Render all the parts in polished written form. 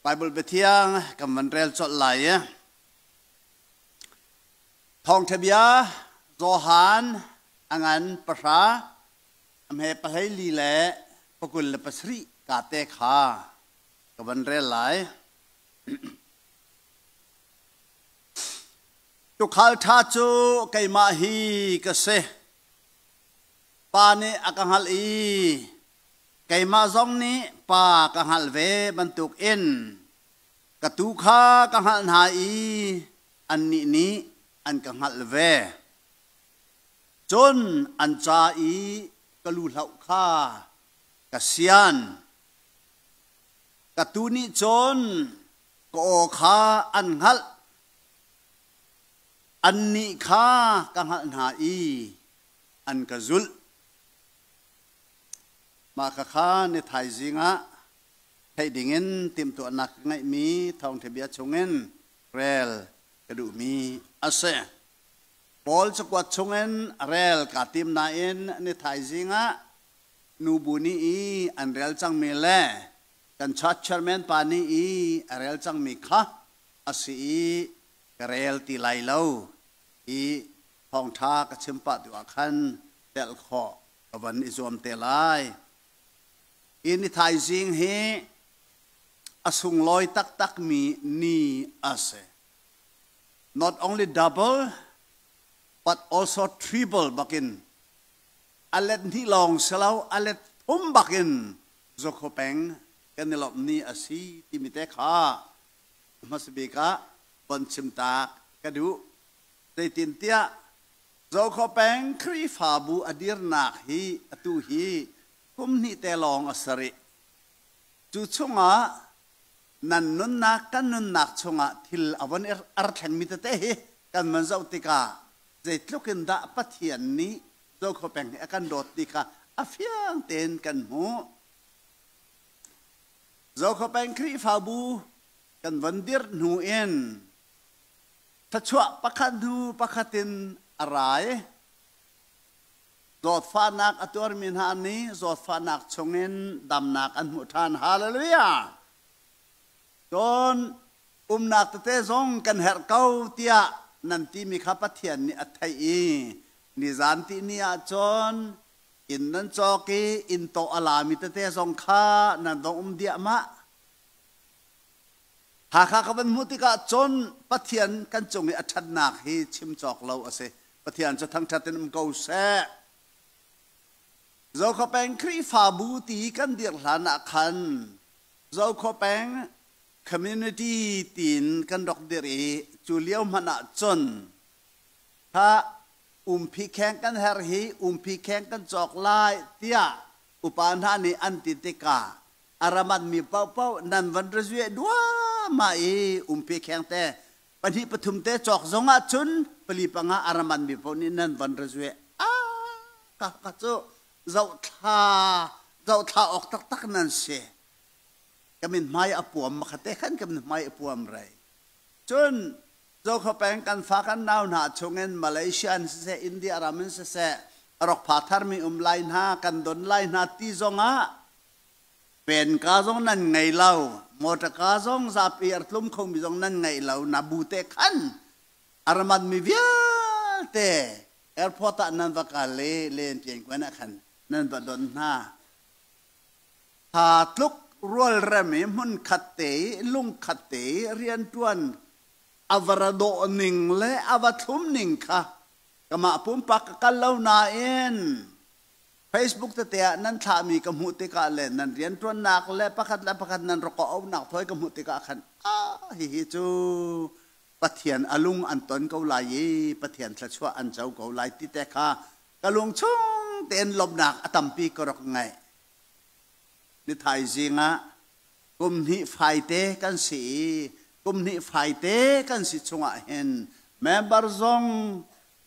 Bible biathiang kan van rel colh lai i Thawngṭha bia Johan a ngan 10 a hme 14 le 27 ka te kha ka van rel lai. Tuukhal ṭha cu keimah hi ka si. Pa nih a ka hngalh i keimah zong nih Pa ka hngalh ve bantukin ka tuu kha ka hngalh hna i annih nih an ka hngalh ve. Cun an ca i ka lu hloh kha ka sian. Ka tuu nih cun ka aw kha an hngalh. Annih kha ka hngalh hna i an ka zulh. Mah khakha ni thaizing ah theih dingin timhtuahnak ka ngeihmi thawngṭha bia chungin rel ka duhmi a si. Paul cakuat chungin rel kaa tim nain ni thaizing ah nubu nih i an rel cangmi le kan church chairman pa nih i a rel cangmi kha a si i ka rel ti lai lo i thawngṭha ka chim pah tu ah khan telh khawh ka van i zuam te lai. Hi ni thaizing hi a sunglawi taktakmi ni a si. Not only double but also triple bakin a let hnih lawng si lo a let thum bakin Zokhua peng kan i lawmh ni a si timi te kha hmasabik ah von chim tak ka duh. Zeitintiah Zokhua peng Khrihfabu a dirnak hi atu hi kum hnih te lawng a si rih. Cu chungah nan nunnak kan nunnak chungah thil a von ar thlengmi tete hi kan van zoh tikah zeitluk in dah Pathian nih Zokhua peng hi a kan dawt ti kha a fiang tein kan hmuh. Zokhua peng Khrihfabu kan von dirh hnu in thluachuah pakhat hnu pakhat in a ra i zawtfahnak a tuarmi hna nih zawtfahnak chungin damnak an hmuh ṭhan. Hallelujah! Cun umnak tete zong kan herh ko tiah nan timi kha Pathian nih a theih i nizan ti ni ah cun inn nan cawk i inn tawh a lami tete zong kha nan vong um diahmah. Hakha ka van hmuh tikah cun Pathian kan cung i a ṭhatnak hi chim cawk lo a si. Pathian cu thangṭhat in um ko seh. Zokhua peng Khrihfabu ti kan dirh hlan ah khan Zokhua peng community tiin kan rak dirh i cu lio hmanh ah cun kha umpi kheng kan herh hi umpi kheng kan cawk lai tiah upa hna nih an ti tikah a ramat mi paohpaoh nan van ra zueh duahmah i umpi kheng te pahnih pathum te cawk zong ah cun pali panga a ramat mi paoh nih nan van ra zueh a ka ka cu zohthla zohthla awk taktak nan si. Ka min hmai a puam makhate khan ka min hmai a puam rei. Cun Zokhua peng kan fa kan nau hna chungin Malaysia in siseh, India ram in siseh, a rak pha tharmi um lai hna, kan don lai hna ti zongah pen ka zong nan ngei lo, motor ka zong zapi ar tlum khomi zong nan ngei lo, na bu te khan araman mi vialte airport ah nan va kal le len pian kwan ah khan nan va don hna. Tha tluk rualrem i hmunkhat te i lungkhat te i rianṭuan a va ra dawh ning le a va thlum ning kha kamah pumpak ka kal lo nain Facebook tete ah nan thlahmi ka hmuh tikah le nan rianṭuannak le pakhat le pakhat nan rak auhnak thawi ka hmuh tikah khan ah hihi cu Pathian a lung an ton ko lai i Pathian thluachuah an co ko lai ti te kha ka lung chung tein lawmhnak a tampi ka rak ngeih. Ni thaizing ah kum hnih faite kan si i kum hnih faite kan si chungah hin member zong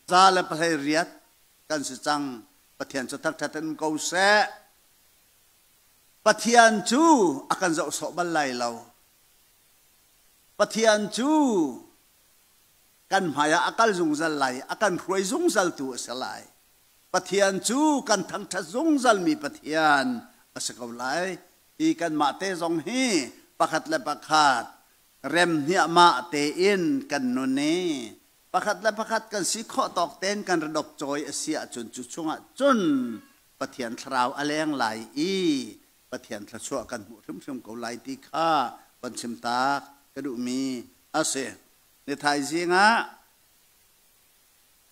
118 kan si cang. Pathian cu thangṭhat in um ko seh. Pathian cu a kan zoh sawh bal lai lo. Pathian cu kan hmaiah a kal zungzal lai, a kan hruai zungzaltu a si lai. Pathian cu kan thangṭhat zungzalmi Pathian a si ko lai. Hi kanmah te zong hi Pakhat le pakhat rem hniahmah tein kan nun i pakhat le pakhat kan si khawh tawk tein kan ra dop cawi a si ahcun cu chungah cun Pathian thlarau a leng lai i Pathian thluachuah kan hmuh hrimhrim ko lai ti kha van chim tak ka duhmi a si. Ni thaizing ah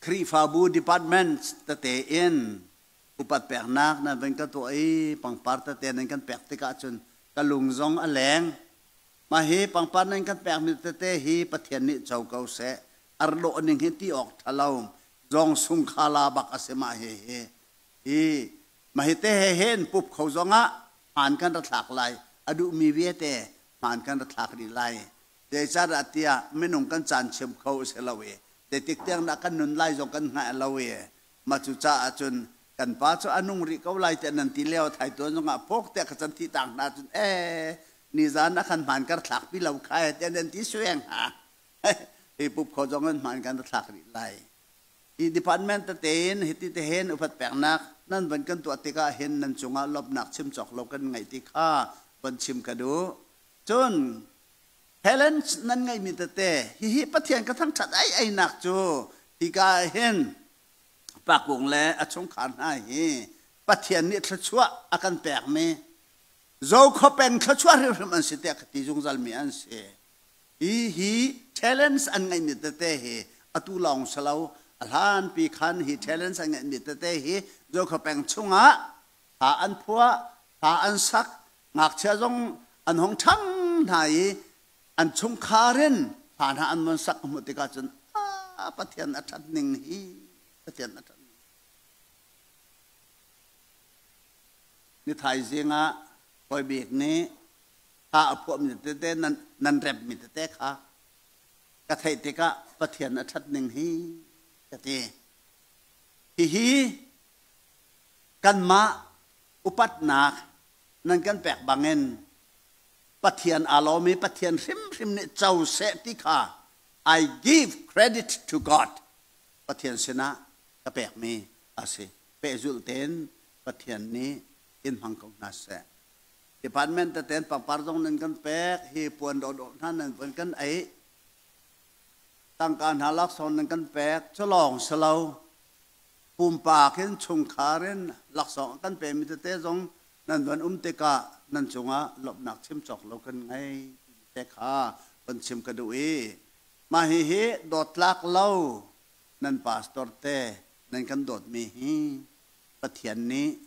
Khrihfabu department tete in upat peknak nan van ka tuah i pangpar tete nan kan pek tikah cun ka lung zong a leng. Mah hi pangpar nan kan pekmi tete hi Pathian nih co ko seh. Ar lawh ning hi ti awk ṭha lo. Zong sung khala bak a si mah hi hi. Hi mah hi te he hen pup kho zongah hmaan kan ra thlak lai. A duhmi vialte hmaan kan ra thlak rih lai. Zeicahdah tiah minung kan caan chim kho a si lo i zeitik tiang dah kan nun lai zong kan hngalh lo i mah cu caah cun kan pa cu a nung rih ko lai tiah nan ti lio thai tuan zongah phok tiah ka can thi tang hna cun ee nizan ah khan hmaan kar thlak pi lo kha tiah nan ti sueng ha. Hi pup kho zong in hmaan kan thlak rih lai. Hi department tete in hiti te hen upat peknak nan van kan tuah tikah hin nan cungah lawmhnak chim cawk lo kan ngeih ti kha van chim ka duh. Cun talents nan ngeihmi tete hihi Pathian ka thangṭhat ai ainak cu hika ah hin Pakung le a chungkhar hna hi Pathian nih thluachuah a kan pekmi Zokhua peng thluachuah hrimhrim an si tiah ka ti zungzalmi an si. Hi hi talents an ngeihmi tete hi atu lawng si lo, a hlanpi khan hi talents an ngeihmi tete hi Zokhua peng chungah hla an phuah, hla an sak, ngakchia zong an hong ṭhang hna i an chungkhar in hla hna an von sak hmuh tikah cun ah Pathian a ṭhat ning hi, Pathian a ṭhat ning. Ni thaizing ah Hawi Bik nih hla a phuahmi tete nan, nan remmi tete kha ka theih tikah Pathian a ṭhat ning hi ka ti. Hihi kanmah upatnak nan kan pek bangin Pathian aa lawm i Pathian hrimhrim nih co seh ti kha I give credit to God, Pathian sinah ka pekmi a si. Pehzulh tein Pathian nih in hmang ko hna seh. Department teten pangpar zong nan kan pek, hi puan dawhdawh hna nan von kan ei, tangka hna laksawng nan kan pek, cu lawng si lo, pumpak in chungkhar in laksawng kan pemi tete zong nan van um tikah nan cungah lawmhnak chim cawk lo kan ngei timi te kha van chim ka duh i mah hihi dawtlak lo nan pastor te nan kan dawtmi hi Pathian nih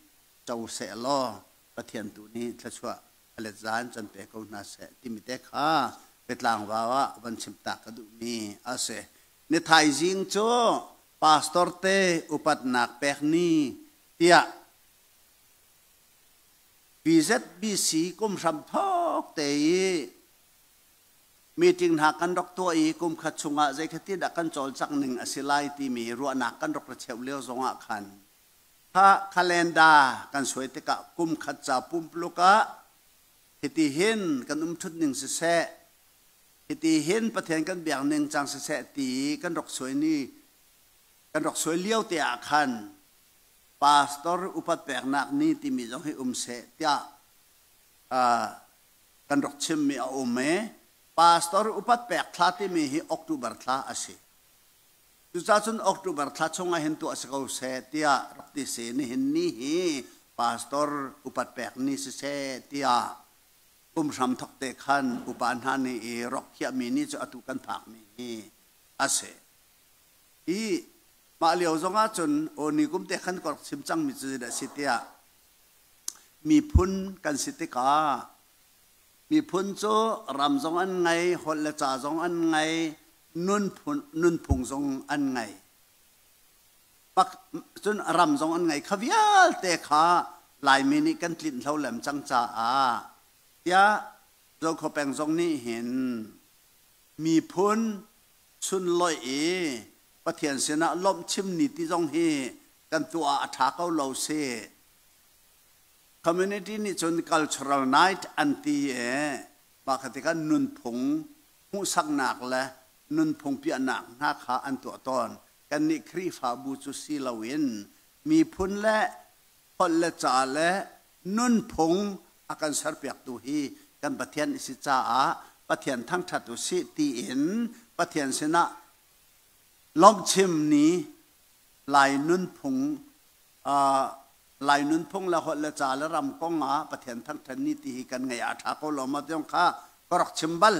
co seh law Pathian tu nih thluachuah a let zan can pe ko hna seh timi te kha biatlang vau ah van chim ta ka duhmi a si. Ni thaizing cu pastor te upatnak pek ni tiah PZBC kum hram thawk te i meeting hna kan rak tuah i kum khat chungah zeikhati dah kan cawlcangh ning a si lai timi ruahnak kan rak ra cheuh lio zongah khan kha calendar kan suai tikah kum khat ca pumpuluk ah hiti hin kan um thut ning siseh, hiti hin Pathian kan biak ning cang siseh ti kan rak suai ni kan rak suai lio te ah khan pastor upat peknak ni timi zong hi um seh tiah kan rak chimmi a um i pastor upat pek thla timi hi October thla a si. Cucaah cun October thla chungah hin tuah si ko seh tiah rak ti si. Nihin ni hi pastor upat pek ni siseh tiah kum hram thok te khan upa hna nih i rak khiahmi ni cu atu kan phakmi hi a si. Hi mah lio zongah cun aw ni kum te khan ka rak chim cangmi cu zeidah a si tiah miphun kan si tikah miphun cu ram zong an ngei, holh le ca zong an ngei, nunphun, nunphung zong an ngei. Pak, cun ram zong an ngei. Kha vialte kha Laimi nih kan tlinh hlo lem cang caah tiah Zokhua peng zong nih hin miphun sunlawih i Pathian sinah lawmh chim ni ti zong hi kan tuah ah a ṭha ko lo si. Community nih cun cultural night an ti i mah kha tikah nunphung hmuhsaknak le nunphung piahnak hna kha an tuah tawn. Kannih Khrihfabu cu si loin miphun le holh le ca le nunphung a kan serpiaktu hi kan Pathian a si caah Pathian thangṭhat u sih tiin Pathian sinah lawmhchim ni Lai nunphung Lai nunphung le holh le ca le ram kong ah Pathian thangṭhat ni ti hi kan ngeih ah a ṭha ko lo maw ti zong kha ka rak chim bal.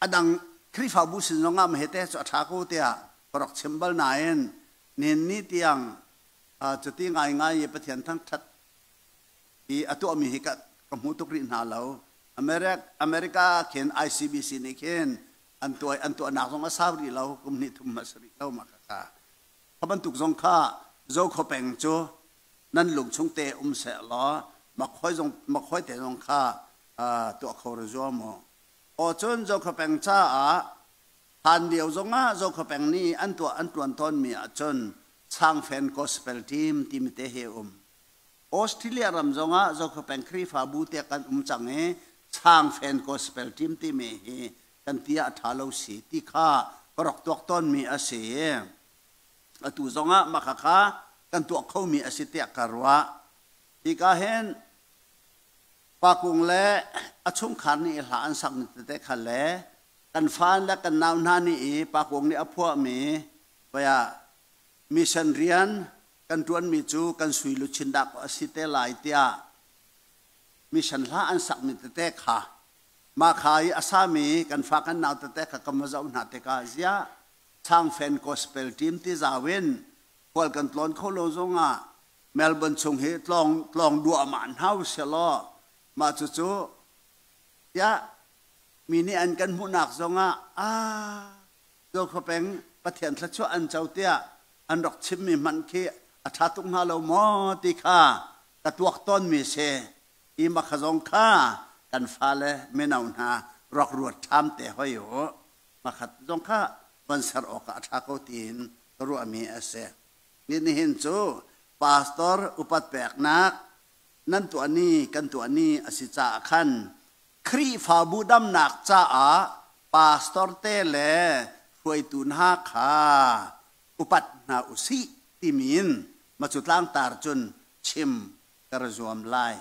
A dang Khrihfabu sin zong ah mahete cu a ṭha ko tiah ka rak chim bal nain nihin ni tiang cuti ngaingai i Pathian thangṭhat i a tuahmi hi ka hmu tuk rih hna lo. America khin ICBC nih khin an tuah an tuahnak zong a sau rih lo, kum hnih thum a si rih lo mah kha. Kha bantuk zong kha Zokhua peng cu nan lung chung te um seh law makhawi zong makhawi te zong kha tuah kho ra zuam u. Aw cun Zokhua peng caah hlan lio zongah Zokhua peng nih an tuah an tuan tawnmi ahcun Changfen Gospel Team timi te hi um. Australia ram zongah Zokhua peng Khrihfabu te kan um cang i Changfen Gospel Team timi hi kan ti ah ṭha lo si ti kha ka rak tuak tawnmi a si. Atu zongah mah kha kan tuah khomi a si tiah ka ruah. Hika hin Pa Kung le a chungkhar nih hla an sak ni tete kha le kan fa le kan nau hna nih i Pa Kung nih a phuahmi vaya mission rian kan ṭuanmi cu kan sui luchin dah a si te lai tiah mission hla an sakmi tete kha mah kha i a sami kan fa kan nau tete kha kan va zoh hna tikah ziah Changfen Gospel Team ti zau in khual kan tlawn kho lo zongah Melbourne chung hi tlawng tlawng duahmah hna usih law mah cucu tiah mi nih an kan hmuhnak zongah ah Zokhua peng Pathian thluachuah an co tiah an rak chimmi hmanh khi a ṭha tuk hnga lo maw ti kha ka tuak tawnmi si. Hi makha zong kha kan fale mino hna rak ruat ṭham te hoi u. Makhat zong kha van ser awkah a ṭha ko tiin ka ruahmi a si. Nihin cu pastor upat peknak nan tuah ni kan tuah ni a si caah khan Khrihfabu damnak caah pastor te le hruaitu hna kha upat hna usih timi in macu tlangtar cun chim ka ra zuam lai.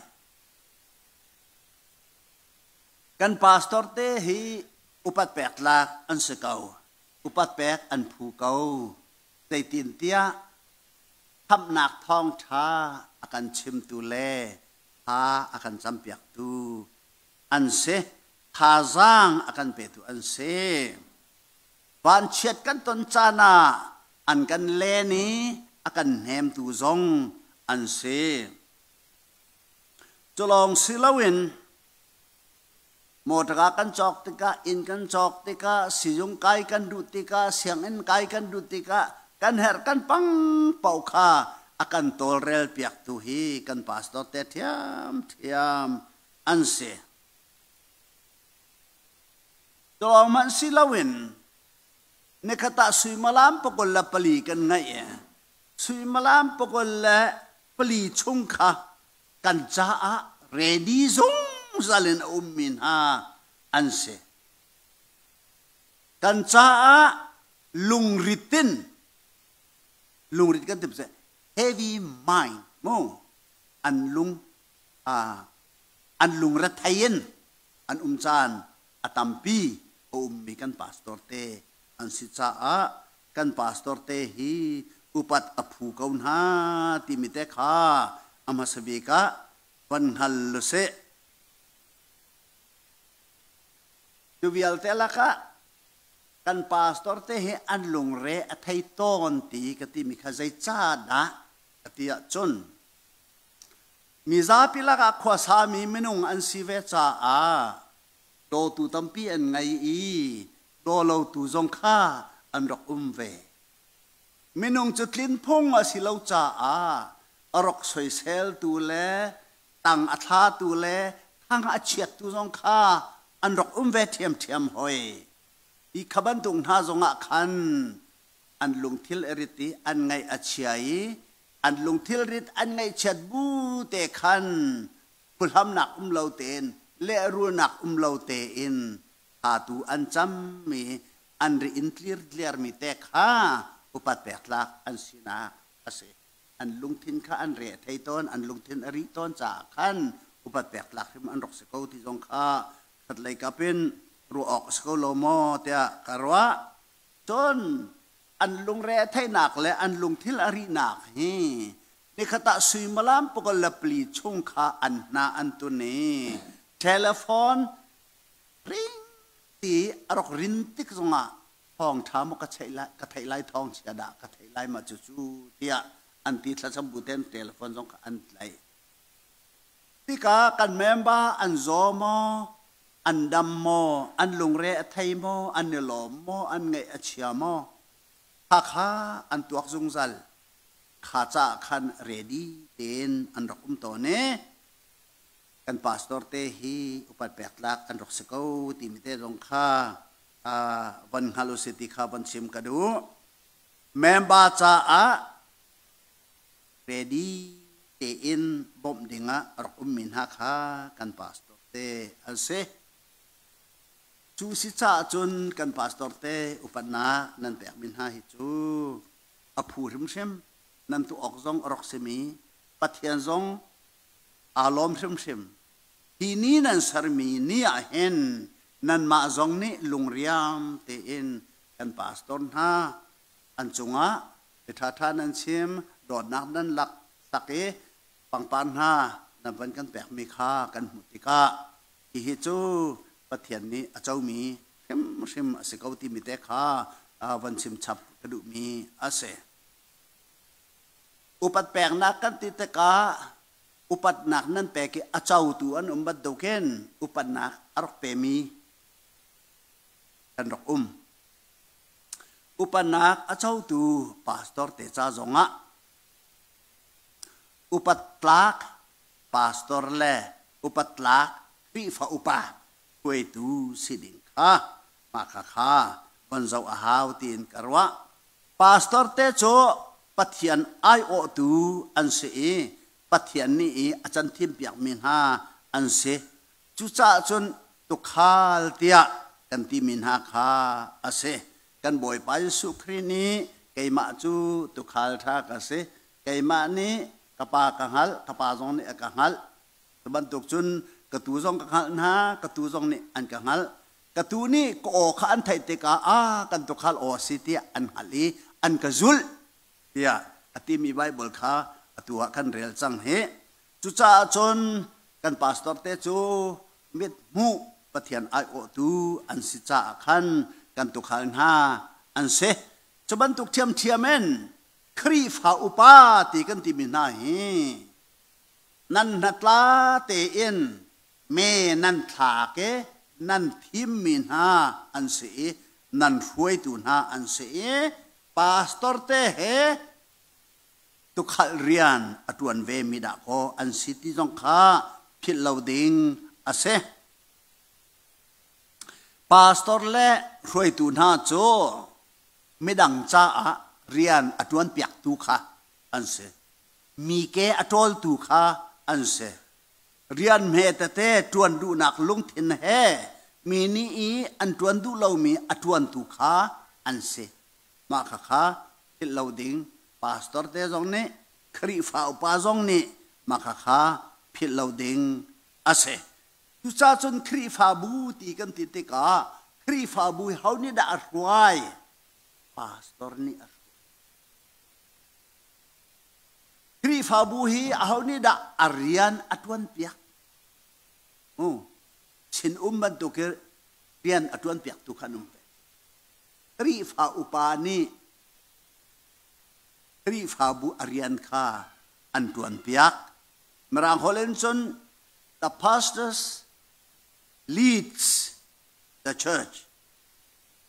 Kan pastor te hi upat pek tlak an si ko. Upat pek an phu ko. Zeitintiah khamhnak thawngṭha a kan chimtu le thla a kan campiaktu an si. Thazaang a kan petu an si. Vanchiat kan ton caan ah an kan len i a kan hnemtu zong an si. Cu lawng si loin Mawṭaka kan cawk tikah, inn kan cawk tikah, sizung kai kan duh tikah, sianginn kai kan duh tikah, kan herh kan pang paoh kha a kan tawlrel piaktu hi kan pastor te ṭhiamṭhiam an si. Cu lawng hmanh si loin nikhat ah suimilam 24 kan ngeih i suimilam 24 chung kha kan caah ready zungzal in a ummi hna an si. Kan caah lungrit in lungrit kan ti heavy mind mu an lung an lungrethei in an um caan a tampi a ummi kan pastor te an si caah kan pastor te hi upat a phu ko hna timi te kha a hmasa bik ah van hngal lu sih. Cu vialte lakah kan pastor te hi an lungre a thei tawn ti ka timi kha zeicahdah ka ti ahcun mizapi lakah khuasami minung an si ve caah dawtu tampi an ngei i dawlotu zong kha an rak um ve. Minung cu tlin phung a si lo caah a rak soiseltu le tang a thlatu le thang a chiattu zong kha an rak um ve ṭhiamṭhiam hoi. Hi kha bantuk hna zongah khan an lungthil a rit i an ngaih a chia i an lungthil rit an ngaihchiat bu te khan phuhlamnak um lo tein lehrulnak um lo tein thatu an cam i an ri in tlirtliarmi te kha upat pek tlak an sinak a si. An lungthin kha an re thei tawn, an lungthin a ri tawn caah khan Upat pek tlak hrim an rak si ko ti zong kha khatlei kap in ruah awk a si ko lo maw tiah ka ruah. Cun an lungre a theihnak le an lungthil a rihnak hi nikhat ah suimilam 24 chung kha an hna an tun i telephone ring ti a rak rin tik zongah thawngṭha maw ka theih lai ka theih lai thawngchia dah ka theih lai ma cucu tiah an ti. Thlacam bu ten telephone zong kha an tlaih tikah kan member an zaw maw, an dam maw, an lungre a thei maw, an i lawm maw, an ngaih a chia maw, kha kha an tuak zungzal. Kha caah khan ready tein an rak um tawn i kan pastor te hi upat pek tlak an rak si ko timi te zong kha von hngal u si ti kha von chim ka duh. Member caah ready tein bawmh dingah a rak ummi hna kha kan pastor te an si. Cu si caah cun kan pastor te upatnak nan pekmi hna hi cu a phu hrimhrim, nan tuah awk zong a rak simi, Pathian zong aa lawm hrimhrim. Hi ni nan sermi ni ah hin nanmah zong nih lungriam tein kan pastor hna an cungah bia ṭhaṭha nan chim, dawtnak nan lak sak i pangpar hna nan van kan pekmi kha kan hmuh tikah hihi cu Pathian nih a comi hrimhrim a si ko timi te kha van chim chap ka duhmi a si. Upat peknak kan ti tikah upatnak nan pek i a cotu an um bantukin upatnak a rak pemi kan rak um. Upatnak a cotu pastor te ca zongah upat tlak pastor le upat tlak Khrihfa upa hruaitu si ding kha mah kha kha von zoh a hau tiin ka ruah. Pastor te cu Pathian aiawhtu an si i Pathian nih i a can thimpiakmi hna an si. Cucaah cun tuukhal tiah kan timi hna kha a si. Kan Bawipa Jesuh Khrih nih keimah cu tuukhal ṭha ka si. Keimah nih ka Pa ka hngalh, ka Pa zong nih a ka hngalh. Cu bantuk cun ka tuu zong ka hngalh hna, ka tuu zong nih an ka hngalh. Ka tuu nih ka aw kha an theih tikah a kan tuukhal aw a si tiah an hngalh i an ka zulh tiah a timi Baibal kha atu ah kan rel cang hi. Cucaah cun kan pastor te cu mithmuh Pathian aiawhtu an si caah khan kan tuukhal hna an si. Cu bantuk ṭhiamṭhiam in Khrihfa upa ti kan timi hna hi nan hnatla tein me nan thlak i nan thimmi hna an si i nan hruaitu hna an si i pastor te he tukhal rian a ṭuan vemi dahkaw an si ti zong kha philh lo ding a si. Pastor le hruaitu hna cu midang caah rian a ṭuanpiaktu kha an si. Mi ke a ṭawltu kha an si. Rian hme tete ṭuan duhnak lungthin he mi nih i an ṭuan duh lomi a ṭuantu kha an si. Mah khakha philh lo ding, pastor te zong nih, Khrihfa upa zong nih mah khakha philh lo ding a si. Cucaah cun Khrihfabu ti kan ti tikah Khrihfabu hi ho nih dah a hruai? Pastor nih a hruai. Khrihfabu hi aho nih dah a rian a ṭuanpiak? Chin um bantuk i rian a ṭuanpiaktu kha an um ve. Khrihfa upa nih Khrihfabu a rian kha an ṭuanpiak. Mirang holh in cun the pastors leads the church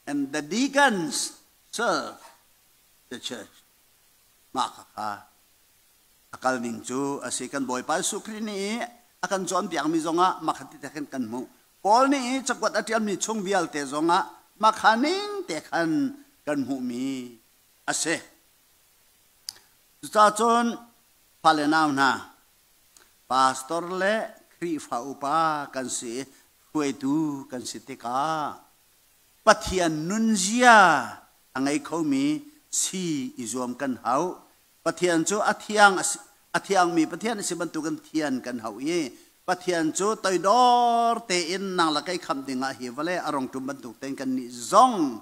and the deacons serve the church. Mah kha a kal ning cu a si. Kan Bawipa Jesuh Khrih nih a kan cawnpiakmi zongah mah kha ti te khan kan hmuh. Paul nih cakuat a ṭialmi chung vialte zongah mah kha ning te khan kan hmuhmi a si. Cucaah cun fale nau hna, pastor le Khrihfa upa kan si i hruaitu kan si tikah Pathian nunzia a ngei khomi si i zuam kan hau. Pathian cu a thiang a thiangmi Pathian a si bantukin thian kan hau i Pathian cu toidor tein nang le kei khamh dingah hi vawlei a rong ṭum bantuk tein kannih zong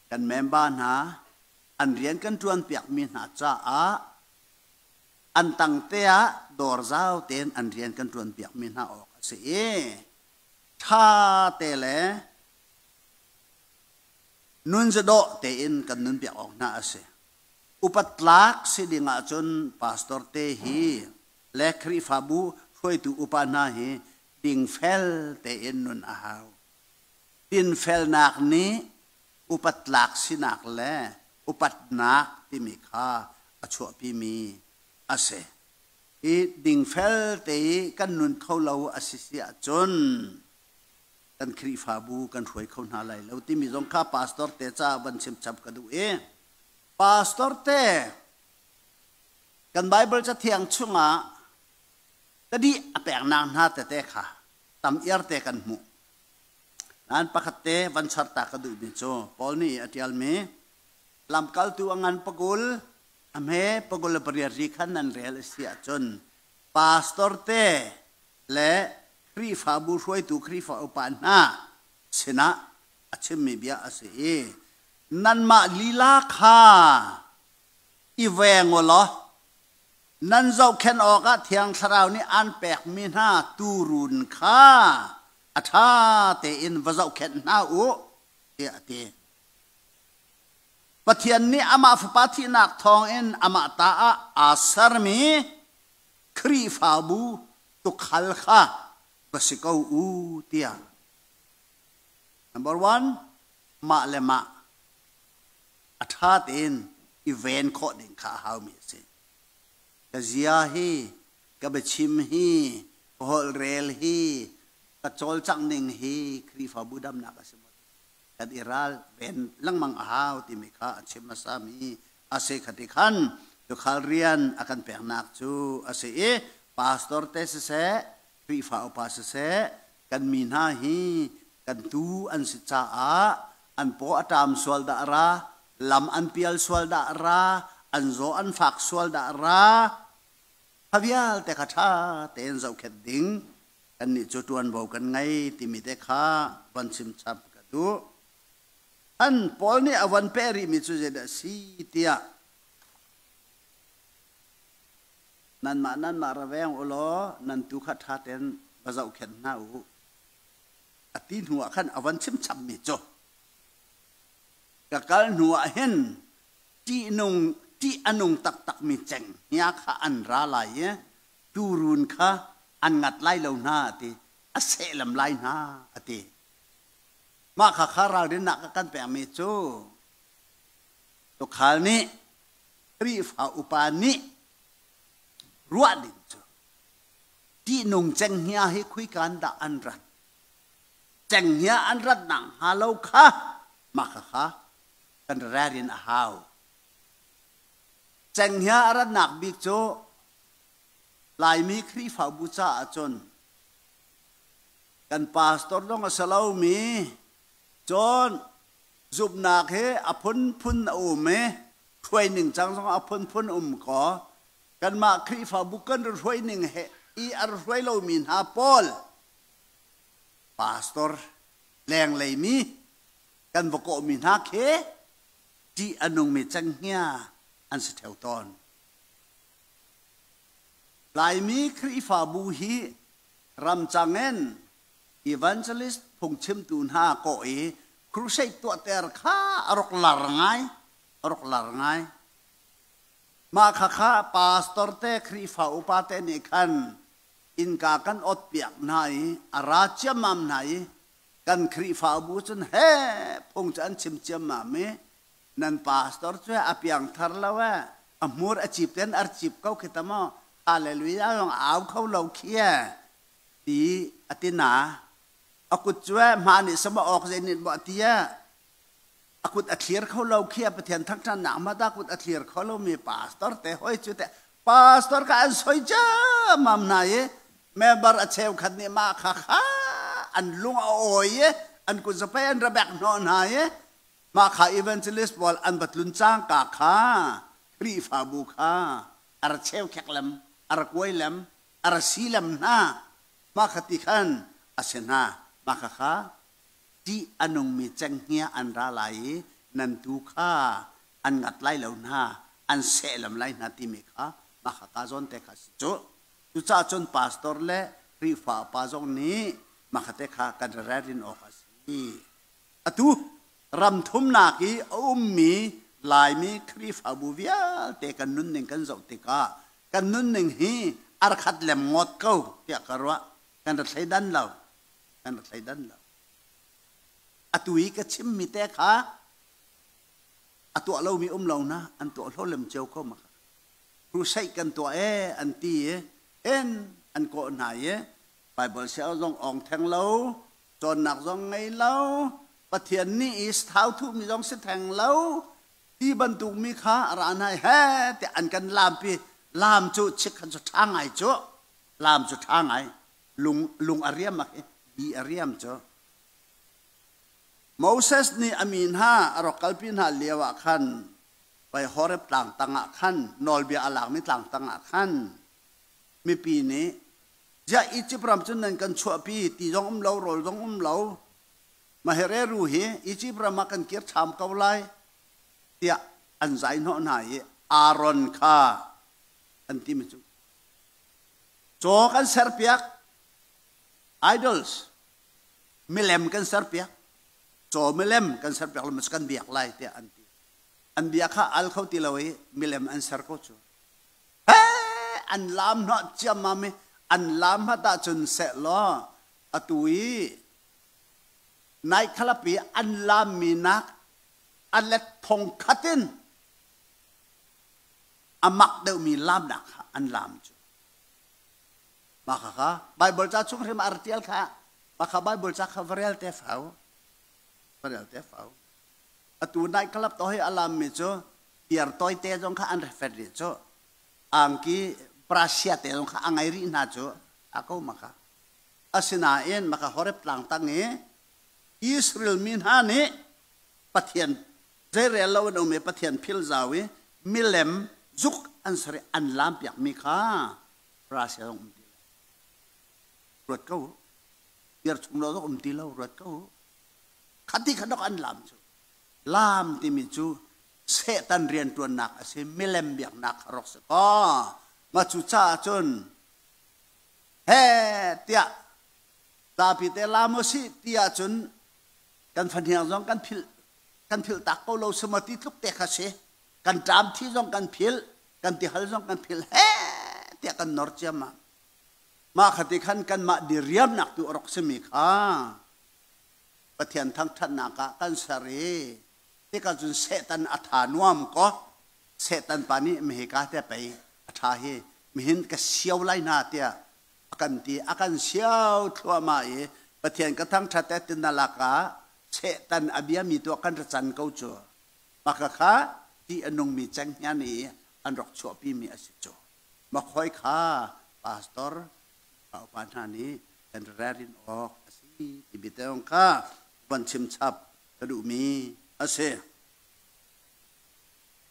kan member hna an rian kan ṭuanpiakmi hna caah an tangte ah dawr zau tein an rian kan ṭuanpiakmi hna awk a si i ṭha te le nunzadawh tein kan nunpiak awk hna a si. Upat tlak si ding ahcun pastor te hi le Khrihfabu hruaitu upa hna hi dingfel tein nun a hau. Dinfelnak nih upat tlak sinak le upatnak timi kha a chuahpimi a si. Hi dingfel te i kan nun kho lo a si si ahcun kan Khrihfabu kan hruai kho hna lai lo timi zong kha pastor te caah van chim chap ka duh i pastor te kan Bible cathiang chungah ka dih a peknak hna tete kha tam iar te kan hmuh. Nain pakhat te van charta ka duhmi cu Paul nih a ṭialmi lamkaltu a ngan pagul a hme pagul le pariat ri khan nan rel a si ahcun pastor te le Khrihfabu hruaitu Khrihfa upa hna sinah a chimmi bia a si i nanmah lila kha i veng u law nan zohkhenh awkah Thiang Thlarau nih aan pekmi hna tuurun kha a ṭha tein va zohkhenh hna u tiah a ti. Pathian nih amah Fapa thihnak thawngin amah ta ah aa sermi Khrihfabu tukhal kha va si ko u tiah. Number one, mah le mah a ṭha tein i ven khawh ding kha a haumi a si. Ka zia hi, ka biachim hi, ka holhrel hi, ka cawlcangh ning hi Khrihfabu damnak a si maw? Kan i ral ven lengmang a hau timi kha a chim hmasami a si. Khati khan tuukhal rian a kan peknak cu a si i pastor te siseh, Khrihfa upa siseh, kan mi hna hi kan tuu an si caah an paw a ṭam sual dah ra, lam an pial sual dah ra, an zaw an fak sual dah ra, kha vialte kha ṭha tein zohkhenh ding kannih cu ṭuanvo kan ngei timi te kha van chim chap ka duh. An Paul nih a van peh rihmi cu zeidah a si tiah nanmah nanmah ra veng u law nan tuu kha ṭha tein va zohkhenh hna u a ti hnu ah khan a van chim chapmi cu ka kal hnu ah hin ṭihnung ṭih a nung taktakmi cenghngia kha an ra lai i tuurun kha an ngat lai lo hna a ti, a sehlam lai hna a ti. Mah kha kha ralrinnak a kan pekmi cu tuukhal nih Khrihfa upa nih ruah ding cu ṭihnung cenghngia hi khuikan dah an rat cenghngia an rat nak hnga lo kha mah kha kha kan ralrin a hau. Cenghngia a ratnak bik cu Laimi Khrihfabu caah cun kan pastor zong a si lomi cun zumhnak hi a phunphun a um i hruai ningcang zong a phunphun um kaw kanmah Khrihfabu kan ri hruai ning he i a hruai lomi hna pawl pastor lenglei mi kan va kawhmi hna khi ṭih a nungmi cenghngia an si ṭheo tawn. Laimi Khrihfabu hi ramcang in evangelist phungchimtu hna kawh i crusade tuahter kha a rak lar ngai, a rak lar ngai. Mah khakha pastor te Khrihfa upa te nih khan innka kan ot piak hna i a ra ciammam hna i kan Khrihfabu cun he phung cu an chim ciammam i nan pastor cu a piangthar lo e a hmur a cip ten ar cip ko khi ta maw hallelujah zong au kho lo khi e ti a ti na a kut cu e hma nih sama awk zei nih maw ti e a kut a thlir kho lo khi a Pathian thangṭhatnak ma ta kut a thlir kho lo mi pastor te hoi cu te pastor ka an soi ciammam hna i member a cheukhat nih mah kha kha an lung a awi i an kut zapei an ra bek hnawh hna i mah kha evangelist pawl an va tlun cangka kha Khrihfabu kha a ra cheu khek lem a ra kuai lem a ra si lem hna. Mah kha ti khan a si hna. Mah khakha ṭih a nungmi cenghngia an ra lai i nan tuu kha an ngat lai lo hna, an sehlam lai hna timi kha mah khaka zawn te kha a si cu. Cucaah cun pastor le Khrihfa upa zong nih mah kha te kha kan ralrin awk a si. Atu ram thumnak i a ummi Laimi Khrihfabu vialte kan nunning kan zoh tikah kan nunning hi a khat lem ngawt ko tiah ka ruah. Kan ra thleidan lo. Kan ra thleidan lo. Atu i ka chimmi te kha a tuah lomi um lo na an tuah hlo lem cio ko ma kha. Crusade kan tuah e an ti i en an kawh hna i Bible siang zong ong theng lo cawnnak zong ngei lo Pathian nih i thau thuhmi zong si theng lo ti bantuk mi kha a ra hna he tiah an kan lampi lam cu chik khan cu ṭha ngai cu lam cu ṭha ngai lung lung a riam a khi bi a riam cu Moses nih a mi hna a rak kalpi hna lio ah khan pei Horeb tlang tangah khan nawlbia a lakmi tlang tangah khan mipi nih ziah Egypt ram cun nan kan chuahpi ti zong um lo rawl zong um lo Mahereru hi Egypt ram ah kan kir ṭham ko lai tiah an zai hnawh hna i Aaron kha an timi cu caw kan serpiak idols milem kan serpiak caw milem kan serpiak lo kan biak lai tiah an ti an bia kha al kho ti lo i milem an ser ko cu he an lam hnawh ciammam i an lam hat ahcun seh law atu i night club i an lammi nak a let thong khat in a mak deuhmi lamnak kha an lam cu mah kha kha Bible ca chung hrim ar tial kha mah kha Bible ca kha va rel te fau va rel te fau atu night club to hi a lammi cu tiar toi te zong kha an refet rih cu angki brasia te zong kha a ngei rih hna cu a ko maka asinain maka Horeb tlang tang i Israel mi hna nih Pathian zeirel lo an um i Pathian phil zau i milem zuk an ser i an lam piak mi kha brasia zong um ti lo ruat ko biar chung lo zong um ti lo ruat ko khati kha dok an lam cu lam timi cu Satan rianṭuannak a si milem biaknak kha rak si kaw ma cu caah cun he tiah zapi te lam u sih ti ahcun kan fahniang zong kan philh kan philh tak ko lo sima ti tluk te kha si kan ṭam thi zong kan philh kan tihal zong kan philh he tiah kan nor ciammam mah kha ti khan kanmah diriamnak tu a rak simi kha Pathian thangṭhatnak ah kan ser i tikah cun Satan a tha nuam ko Satan pa nih mehika te pei a ṭha hi mihin ka sio lai hna tiah a kan ti a kan sio thluahmah i Pathian ka thangṭhat e tina lakah Satan a biami tu ah kan ra can ko cu maka kha ti a nungmi cenghngia nih an rak chuahpimi a si cu makhoi kha pastor upa hna nih kan ralrin awk a si timi te kha van chim chap ka duhmi a si.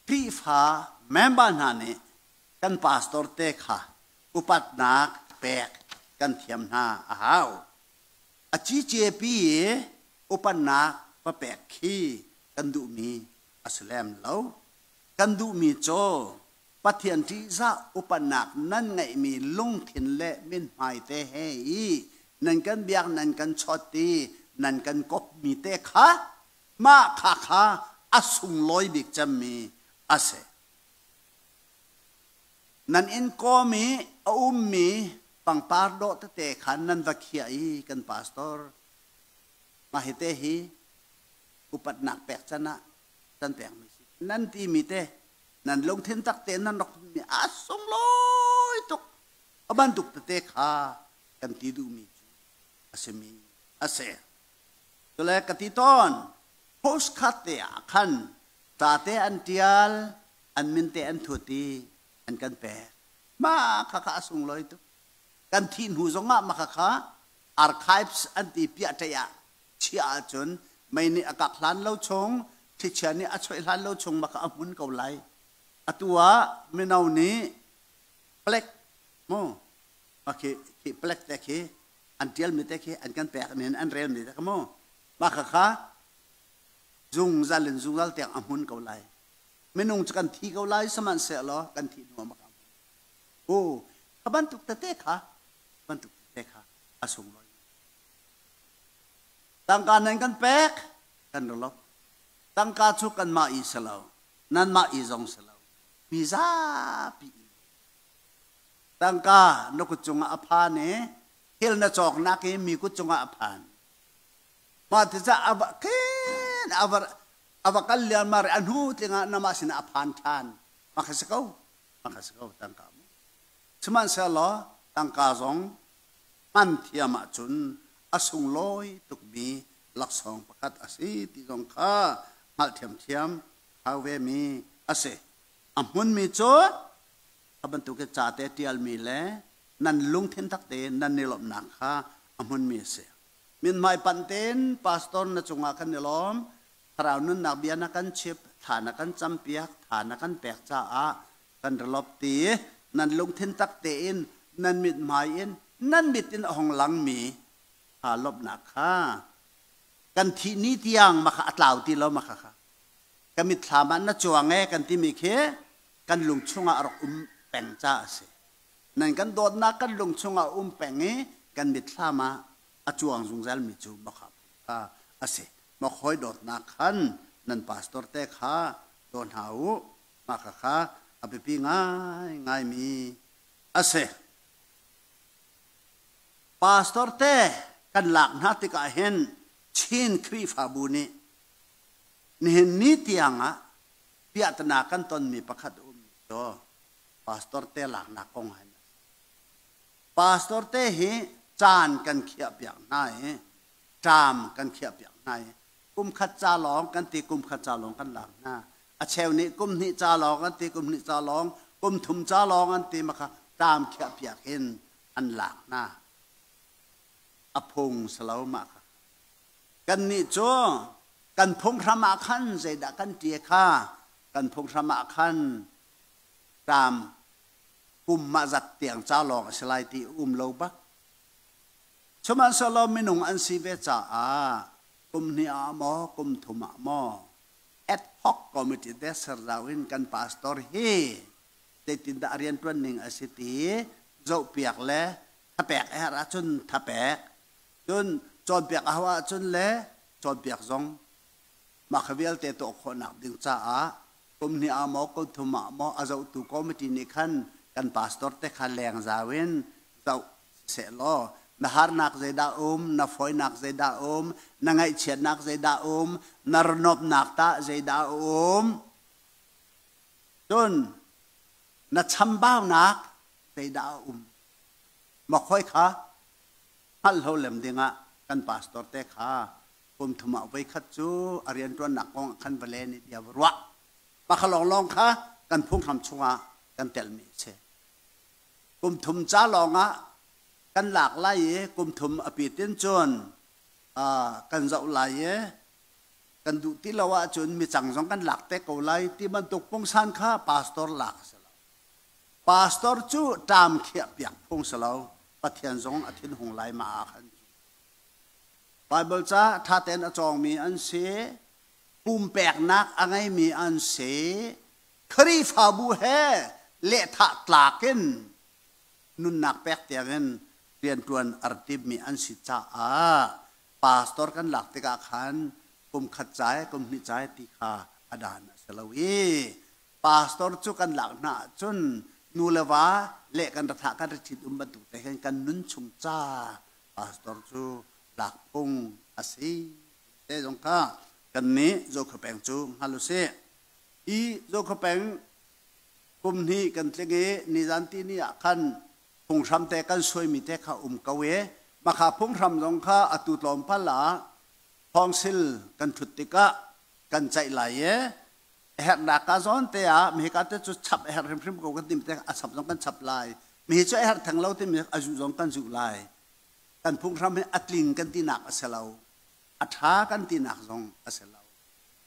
Khrihfa member hna nih kan pastor te kha upatnak pek kan thiam hna a hau. A CCP i upatnak va pek khi kan duhmi a si lem lo. Kan duhmi cu Pathian ṭihzah upatnak nan ngeihmi lungthin le mithmai te he i nan kan biak nan kan chawt i nan kan kopmi te kha mah kha kha a sunglawi bik cemmi a si. Nan inn kawm i a ummi pangpar dawh tete kha nan va khiah i kan pastor mah hi te hi upatnak pek can ah kan pekmi si. Nan timi te nan lungthin tak tein nan rak mi a sunglawi tuk a bantuk tete kha kan ti duhmi cu a simi a si cule ka ti tawn postcard te ah khan ca te an tial an min te an thut i an kan pek mah kha kha a sunglawi tuk kan thih hnu zongah mah kha kha archives an ti piah ṭei ah chiah ahcun mei nih a kak hlan lo chung thlichia nih a choih hlan lo chung mah kha a hmun ko lai atu ah mino nih plek mu khi khi plek te khi An ṭialmi te khi an kan pek in an relmi te kha mu. Mah khakha zungzal in zungzal tiang a hmun ko lai. Minung cu kan thi ko lai sihmanhsehlaw kan thih hnu ah maka hmun. U kha bantuk tete kha bantuk tete kha a sunglawi. Tangka nan kan pek kan ra lo. Tangka cu kanmah i si lo, nanmah i zong si lo. Mi zapi i. Tangka na kut cungah a phan i thil na cawknak i mi kut cungah a phan. Mah tikah a va khin a va a va kal lianmar i a hnu tlingah namah sinah a phan ṭhan. Mah kha si ko. Mah kha si ko tangka mu. Sihmanhsehlaw tangka zong hman thiam ahcun a sunglawi tukmi laksawng pakhat a si ti zong kha hngalh thiamthiam hau vemi a si. A hmunmi cu a bantuk i ca te ṭialmi le nan lungthin tak tein nan i lawmhnak kha a hmunmi a si. Mithmai panh tein pastor na cungah kan i lawm. Thlarau nunnak bia na kan chip, thla na kan campiak, tha na kan pek caah kan ra lawp ti. Nan lungthin tak tein nan mithmai in nan mit in a hong langmi kha lawmhnak kha kan thih ni tiang mah kha a tlau ti lo mah kha kha ka mitthlam ah na cuang e kan timi khi kan lung chungah a rak um peng ca a si. Nan kan dawtnak kan lung chungah um peng i kan mitthlam ah a cuang zungzalmi cu makha kha a si. Makhawi dawtnak khan nan pastor te kha daw hna u. Mah kha kha a biapi ngaingaimi a si. Pastor te kan lak hna tikah hin Chin Khrihfabu nih nihin ni tiangah piahtana kan tonmi pakhat a ummi cu pastor te laknak kong hin a si. Pastor te hi caan kan khiahpiak hna i ṭam kan khiahpiak hna i kum khat ca lawng kan ti kum khat ca lawng kan lak hna. A cheu nih kum hnih ca lawng an ti kum hnih ca lawng kum thum ca lawng an ti makha ṭam khiahpiak in an lak hna. A phung si lo mah kha. Kannih cu kan phunghram ah khan zeidah kan ṭi kha kan phunghram ah khan ṭam kum mah zat tiang ca lawng a si lai ti um lo bak. Sihmanhsehlaw minung an si ve caah kum hnih ah maw kum thum ah maw ad hoc committee te ser zau in kan pastor hi zeitindah a rianṭuan ning a si ti zohpiak le thapek a herh ahcun thapek cun cawnpiak a hau ahcun le cawnpiak zong mah kha vialte tuah khawhnak ding caah kum hnih ah maw kum thum ah maw a zohtu committee nih khan kan pastor te kha leng zau in zoh siseh law na harnak zeidah um na fawinak zeidah um na ngaihchiatnak zeidah um na ranawpnak tah zeidah um cun na chambaunak zeidah a um ma khoi kha hngalhlo lem dingah kan pastor te kha kum thum ah voikhat cu a rianṭuannak kong ah khan va len i bia va ruah. Mah kha lawnglawng kha kan phunghram chungah kan telmi a si. Kum thum ca lawngah kan lak lai i kum thum a pit in cun kan zoh lai i kan duh ti lo ahcun micang zong kan lak te ko lai ti bantuk pungsan kha pastor lak a si lo. Pastor cu ṭam khiahpiak phung si lo. Pathian zong a thinhung lai mah ah khan. Baibal ca ṭha tein a cawngmi an si, pumpeknak a ngeimi an si, Khrihfabu he lehthah tlak in nunnak pek tiangin rianṭuan a ra timmi an si caah pastor kan lak tikah khan kum khat cai, kum hnih cai ti kha a dan a si lo i pastor cu kan lak hna ahcun nu le va le kan ra thah kan ra ṭhit um bantuk te khan kan nun chung ca pastor cu lak phung a si te zong kha kan nih Zokhua peng cu hngal u sih. Hi Zokhua peng kum hnih kan tling i nizan ti ni ah khan phunghram te kan suaimi te kha um ko i makha phunghram zong kha atu tlawmpal ah thawngsil kan ṭhut tikah kan ceih lai i a herhnak ka zawn te ah mihika te cu chap a herh hrimhrim ko kan timi te a chap zong kan chap lai mihi cu a herh theng lo timi a zuh zong kan zuh lai kan phunghram hi a tling kan tinak a si lo a ṭha kan tinak zong a si lo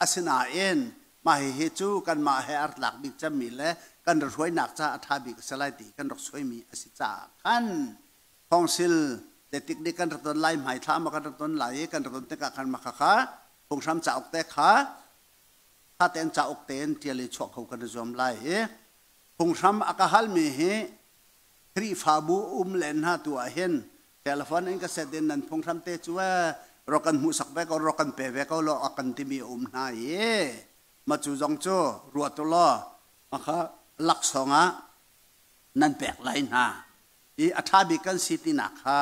asinain mah hihi cu kanmah he a tlak bik cemmi le kan ra hruainak ca a ṭha bik a si lai ti kan rak suaimi a si caah khan thawngsil Zeitik nih kan ra ton lai hmai thla ma kan ra ton lai i kan ra ton tikah khan mah kha phunghram cauk te kha tha tein cauk tein ṭial i chuah kho kan i zuam lai i phunghram a ka halmi hi Khrihfabu um len hna tu ah hin telephone in ka set in nan phunghram te cu rak kan hmuhsak ve ko rak kan pe ve ko law a kan timi a um hna i ma cu zong cu ruat u law ma kha laksawng ah nan pek lai hna i a ṭha bik kan si tinak kha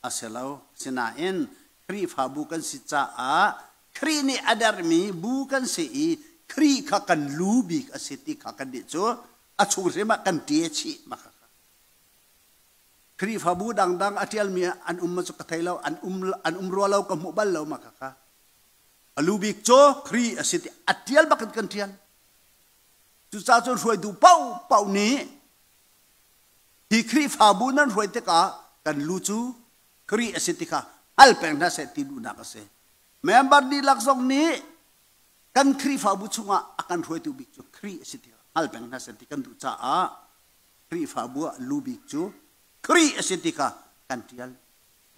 a si lo. Sinain Khrihfabu kan si caah Khrih nih a dermi bu kan si i Khrih kha kan lu bik a si ti kha kannih cu a chung hrim ah kan ṭe chih ma kha. Khrihfabu dangdang a ṭialmi an um ma cu ka thei lo, an um an um rua lo ka hmuh bal lo ma kha kha. A lu bik cu Khrih a si ti a ṭial bak in kan ṭial. Cucaah cun hruaitu paohpaoh nih Hi Khrihfabu nan hruai tikah kan lu cu Khrih a si ti kha hngal peng hna seh ti duhnak a si. Member dihlak zong nih kan Khrihfabu chungah a kan hruaitu bik cu Khrih a si ti kha hngal peng hna seh ti kan duh caah Khrihfabu ah lu bik cu Khrih a si ti kha kan ṭial.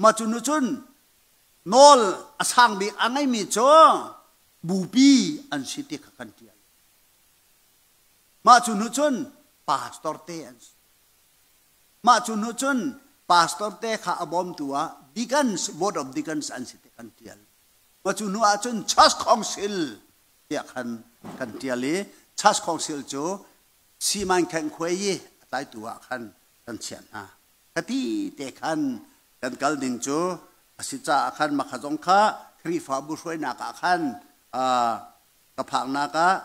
Mah cu nu cun nawl a sang bik a ngeimi cu bupi an si ti kha kan ṭial. Mah cu hnu cun pastor te an si. Mah cu hnu cun pastor te kha a bawmtu ah deacons, board of deacons an si te kan tial. Mah cu hnu ah cun church council tiah khan kan tial i church council cu siman kheng khuai i a tlaitu ah khan kan chiah hna. Khati te khan kan kal ding cu a si caah khan makha zong kha Khrihfabu hruainak ah khan ka phaknak ah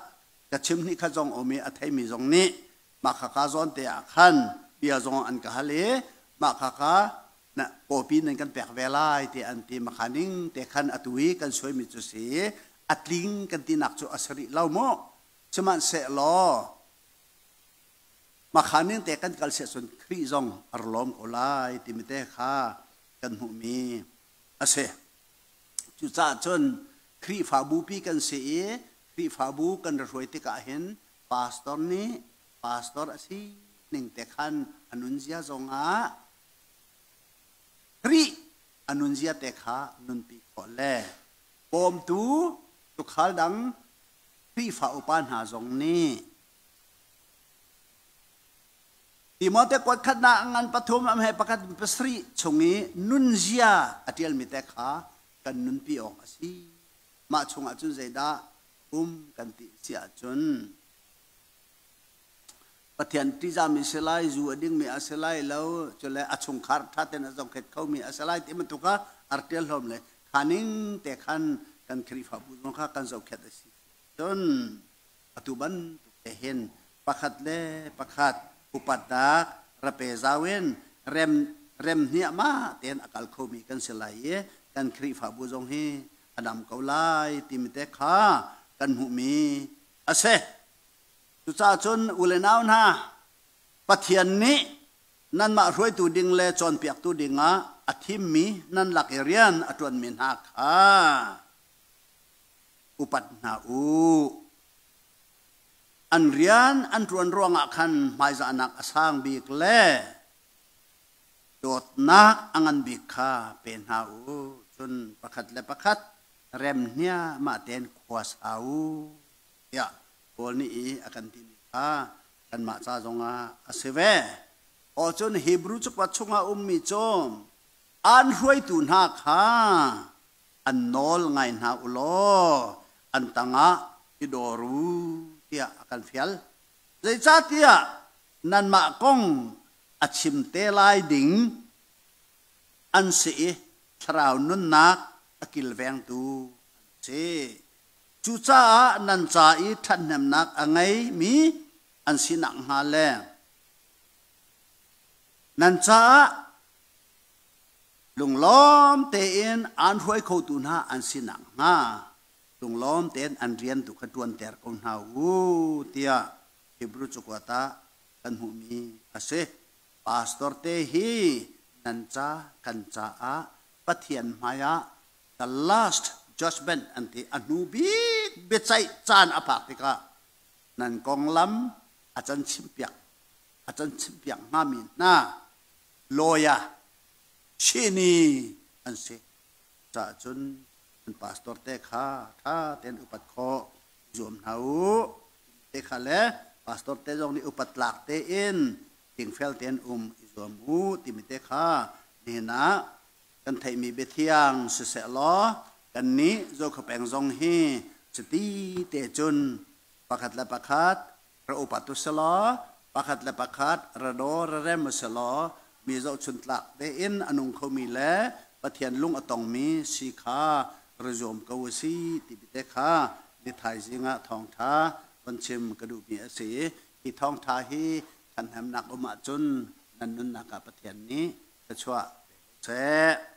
ka chim hnih khat zong um i a theimi zong nih mah khaka zawn te ah khan bia zong an ka hal i mah khaka na kawpi nan kan pek ve lai ti an ti makha ning te khan atu i kan suaimi cu si a tling kan tinak cu a si rih lo mu sihmanhsehlaw makha ning te kan kal siah cun Khrih zong a ra lawm ko lai timi te kha kan hmuhmi a si. Cucaah cun Khrihfabupi kan si i Khrihfabu kan ra hruai tikah hin pastor nih pastor a si ning te khan a nunzia zongah Khrih a nunzia te kha nunpi khawh le bawmtu tukhal dang Khrihfa upa hna zong nih Timote kuat khatnak ngan pathum am he pakhat pasarih chung i nunzia a ṭialmi te kha kan nunpi awk a si. Mah chungah cun zeidah um kan ti si ahcun Pathian ṭihzahmi si lai, zu a dingmi a si lai lo, cule a chungkhar ṭha tein a zohkhet khomi a si lai ti bantuk kha a rak ṭial hlawm le kha ning te khan kan Khrihfabu zong kha kan zohkhet a si. Cun atu bantuk te hin pakhat le pakhat upatnak ra pe zau in rem rem hniahmah tein a kal khomi kan si lai i kan Khrihfabu zong hi a dam ko lai timi te kha kan hmuhmi a si. Cucaah cun u le nau hna, Pathian nih nanmah hruaitu ding le cawnpiaktu dingah a thimmi nan lak i rian a ṭuanmi hna kha upat hna u. An rian an ṭuan ruangah khan hmaizahnak a sang bik le dawtnak a ngan bik kha pe hna u. Cun pakhat le pakhat rem hniahmah tein khua sa u, tiah Paul nih i a kan timi kha kanmah ca zongah a si ve. Aw cun Hebrew cakuat chungah ummi cu an hruaitu hna kha an nawl ngai hna u law an tangah i dawr u tiah a kan fial. Zeicahtiah nanmah kong a chim te lai ding an si i thlarau nunnak a kilvengtu an si. Cucaah nan ca i ṭhathnemnak a ngeimi an si nakhnga le nan caah Lunglawm tein aan hruai khotu hna an si nakhnga lunglawm tein an rian tu kha ṭuanter ko hna u tiah Hebrew cakuat ah kan hmuhmi a si. Pastor te hi nan ca kan caah Pathian hmaiah the last judgment an ti a hnu bik biaceih caan a phak tikah nan konglam a can chimpiak a can chimpiak hngami hna lawyer. Shini an si. Caah cun an pastor te kha ṭha tein upat khawh zuam hna u. Te kha le pastor te zong nih upat tlak tein dingfel tein um i zuam u timi te kha nihin ah kan theihmi biathiang siseh law kannih Zokhua peng zong hi cuti te cun pakhat le pakhat ra upat u selaw pakhat le pakhat ra daw ra rem u selaw mi zohchun tlak tein a nung khomi le Pathian lung a tongmi si kha ra zuam ko u si ti te kha ni thaizing ah thawngṭha von chim ka duhmi a si. Hi thawngṭha hi ṭhathnemnak um ahcun nan nunnak ah Pathian nih thluachuah pe ko seh.